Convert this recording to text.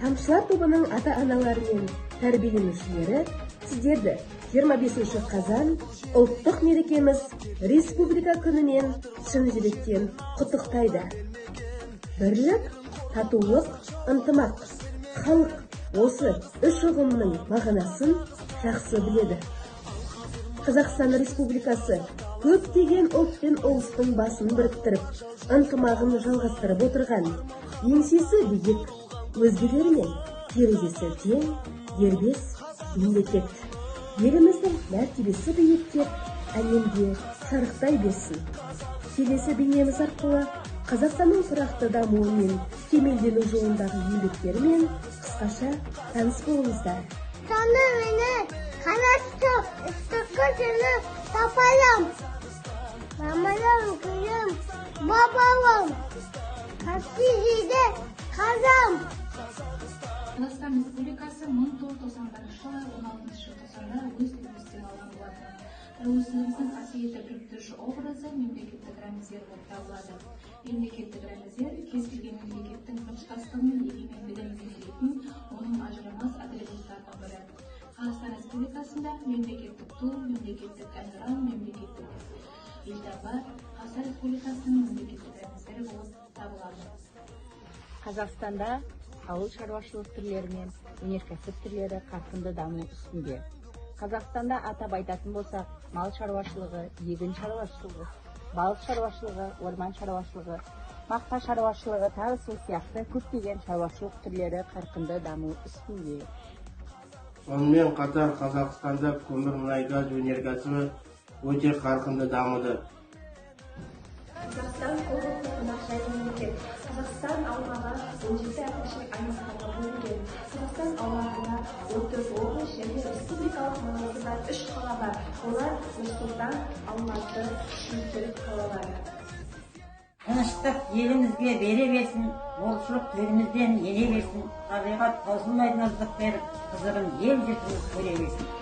Тамшылар тобының ата-аналары мен тәрбиеленушілері сіздерді 25 қазан, ұлттық мерекеміз Республика күнімен шын жүректен құттықтайды. Бірлік, татулық, ынтымақ. Халық осы үш ұғымның мағынасын жақсы біледі. Қазақстан Республикасы көптеген ұлт пен ұлыстың басын біріктіріп, ынтымағын жалғастырып отырған, еңсесі биік, өзгелермен терезесі тең, дербес мемлекет. Еліміздің мәртебесі биіктеп, әлемге шарықтай берсін. Келесі бейнеміз арқылы Қазақстанның тұрақты дамуы мен кемелдену жолындағы еңбектерімен қысқаша таныс болыңыздар. Сонда мені қарасты сені тапалам. Мамалам, күлім, бабалам. Қасты жерде қазам. Қазақстан Республикасы 1991 жылы 16 желтоқсанда өз тәуелсіздігін алған болатын. Тәуелсіздігіміздің қасиетті біріктіруші образы мемлекеттік рәміздер болып табылады. Мемлекеттік рәміздер кез келген мемлекеттің біртұтастығы мен егемендігін бейнелейтін оның ажырамас атрибуттарының бірі. Қазақстан Республикасында мемлекеттік ту, мемлекеттік әнұран, мемлекеттік елтаңба Қазақстан Республикасының мемлекеттік рәміздері болып табылады. Қазақстанда ауыл шаруашылық түрлері мен өнеркәсіп түрлері қарқынды даму үстінде. Қазақстанда, атап айтатын болсақ, мал шаруашылығы, егін шаруашылығы, балық шаруашылығы, орман шаруашылығы, мақта шаруашылығы, тағы сол сияқты көптеген шаруашылық түрлері қарқынды даму үстінде. Сонымен қатар Қазақстанда көмір, мұнай, газ өнеркәсібі өте қарқынды дамыды. Қазақстан көп ұлтты қонақжай мемлекет. Қазақстан аумағы 17 әкімшілік аймақтарға бөлінген. Қазақстан аумағында 14 облыс және республикалық маңызы бар үш қала бар. Олар: Нұр-Сұлтан, Алматы, Шымкент қалалары. Тыныштық елімізге бере берсін, молшылық төрімізден ене берсін, табиғат таусылмайтын ырзық беріп, қызығын ел жұртымыз көре берсін.